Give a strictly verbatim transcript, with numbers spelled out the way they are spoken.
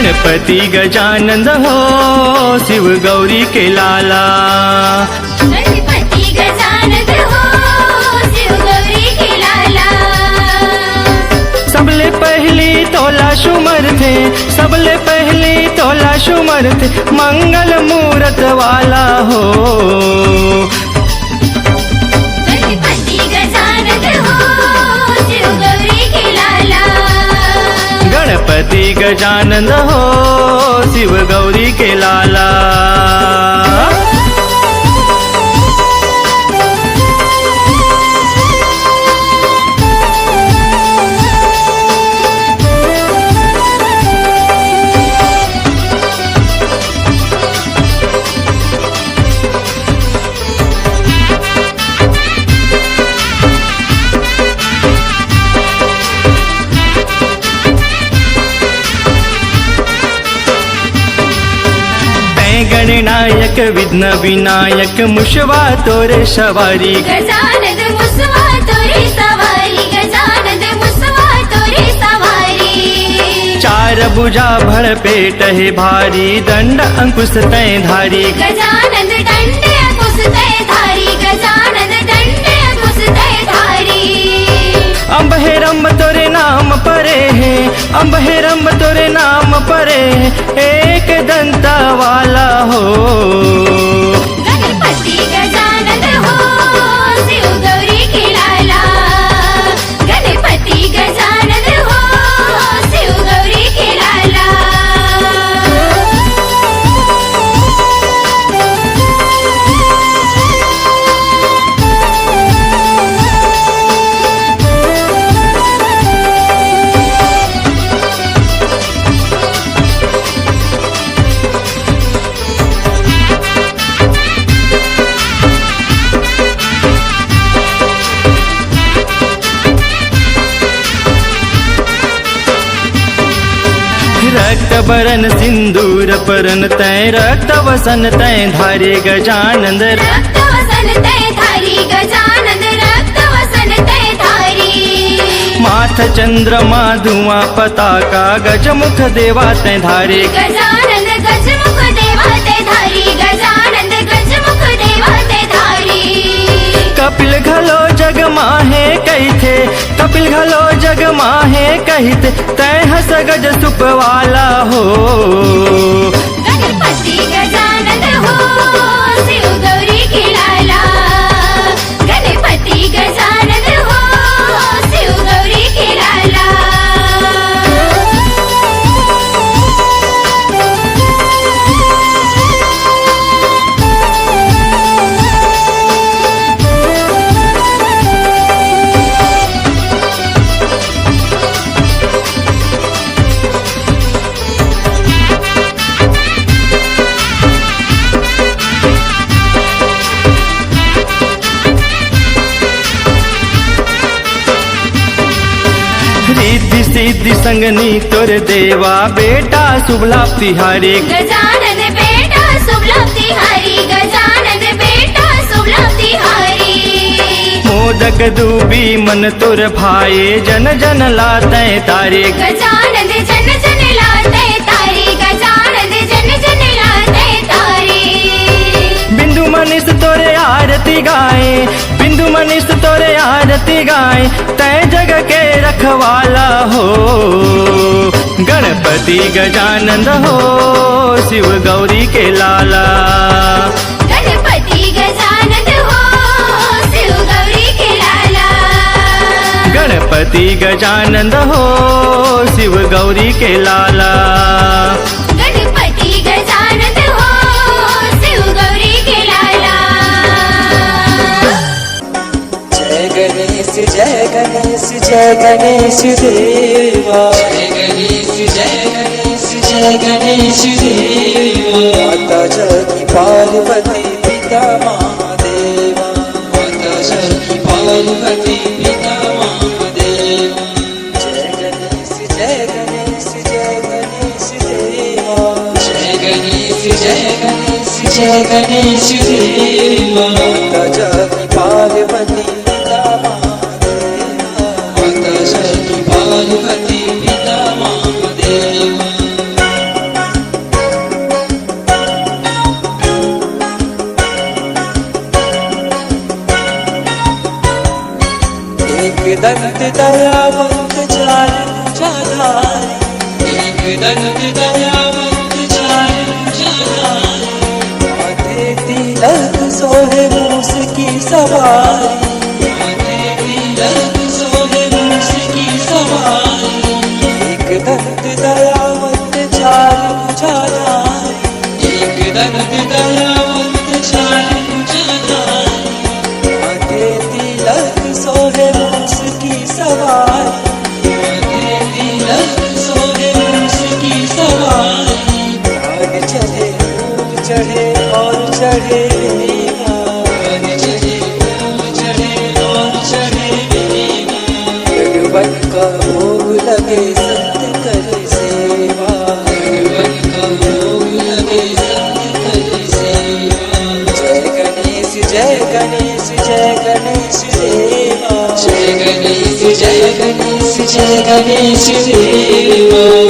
गणपति गजानंद हो, शिव गौरी के लाला। गणपति गजानंद हो, शिव गौरी के लाला। सबले पहली तोला सुमरथे, सबले पहली तोला सुमरथे, मंगल मूरत वाला हो। गणपति गजानंद हो, शिव गौरी के लाला। गणपति गजानंद हो, शिव गौरी के लाला। तैं गणनायक विघ्न विनायक, मुसवा तोरे सवारी। गजानंद मुसवा तोरे सवारी, गजानंद मुसवा तोरे सवारी। चार भुजा भर पेट हे भारी, दंड अंकुश तैं धारी। गजानंद दंड अंकुश तैं धारी, गजानंद दंड अंकुश तैं धारी। अम्ब हेरम्ब तोरे नाम परे हे, अम्ब हेरम्ब तोरे नाम परे हे, एक दंता वाला हो। गणपति गजानंद हो, शिव गौरी के लाला। गणपति गजानंद हो, शिव गौरी के लाला। रक्त बरन सिंदूर परन तैं, रक्त वसन तैं धारे गजानंद। रक्त वसन तैं धारी गजानंद, रक्त वसन तैं धारी। माथ चंद्रमा धुआं पताका, गजमुख देवा तैं धारे। गजानंद गजमुख देवा तैं धारी, गजानंद गजमुख देवा तैं धारी। कपिल घलो जग माहे कहिथे, कपिल घलो जग माहे कहिथे, तैं हस गज सुप वाला हो। गणपति गजानंद हो, शिव गौरी के लाला। गणपति गजानंद हो, शिव गौरी के लाला। रिद्धि सिद्धि संगनी तोर देवा, बेटा शुभ लाभ तिहारी। गजानन बेटा शुभ लाभ तिहारी, गजानन बेटा शुभ लाभ तिहारी। मोदक दूबी मन तोर भाए, जन जन ला तैं तारे। गजानन जन जन ला तैं तारे, गजानन जन जन ला तैं तारे। बिंदु मनीष तोरे आरती गाए, बिंदु मनीष तोरे आरती गाए, तैं जग के रखवाला हो। गणपति गजानंद हो, शिव गौरी के लाला। गणपति गजानंद हो, शिव गौरी के लाला। गणपति गजानंद हो, शिव गौरी के लाला। गणपति गजानंद हो, शिव गौरी के लाला। जय गणेश, जय गणेश, जय गणेश देवा। जय गणेश, जय गणेश, जय गणेश देवा। माता जगती पार्वती पिता महादेवा। माता जगती पार्वती पिता महादेवा। जय गणेश, जय गणेश, जय गणेश देवा। जय गणेश, जय गणेश, जय गणेश देवा। माता जगती पार्वती पिता महादेवा। माता जगती पार्वती पिता महादेवा। दयावंत चार भुजाधारी, एकदंत दयावंत चार भुजाधारी, माथे तिलक सोहे मूस की सवारी, माथे तिलक सोहे मूस की सवारी, एकदंत दयावंत चार भुजाधारी, एकदंत दयावंत चार भुजाधारी, माथे तिलक सोहे मूस की सवारी, माथे तिलक सोहे मूस की सवारी। नाग चढ़े, फूल चढ़े और चढ़े मेवा। नाग चढ़े, फूल चढ़े और चढ़े मेवा। भगवान का भोग लगे, संत करे सेवा। भगवान का भोग लगे, संत करे सेवा। जय गणेश, जय गणेश, जय गणेश देवा। जय गणेश, जय गणेश, जय गणेश देवा।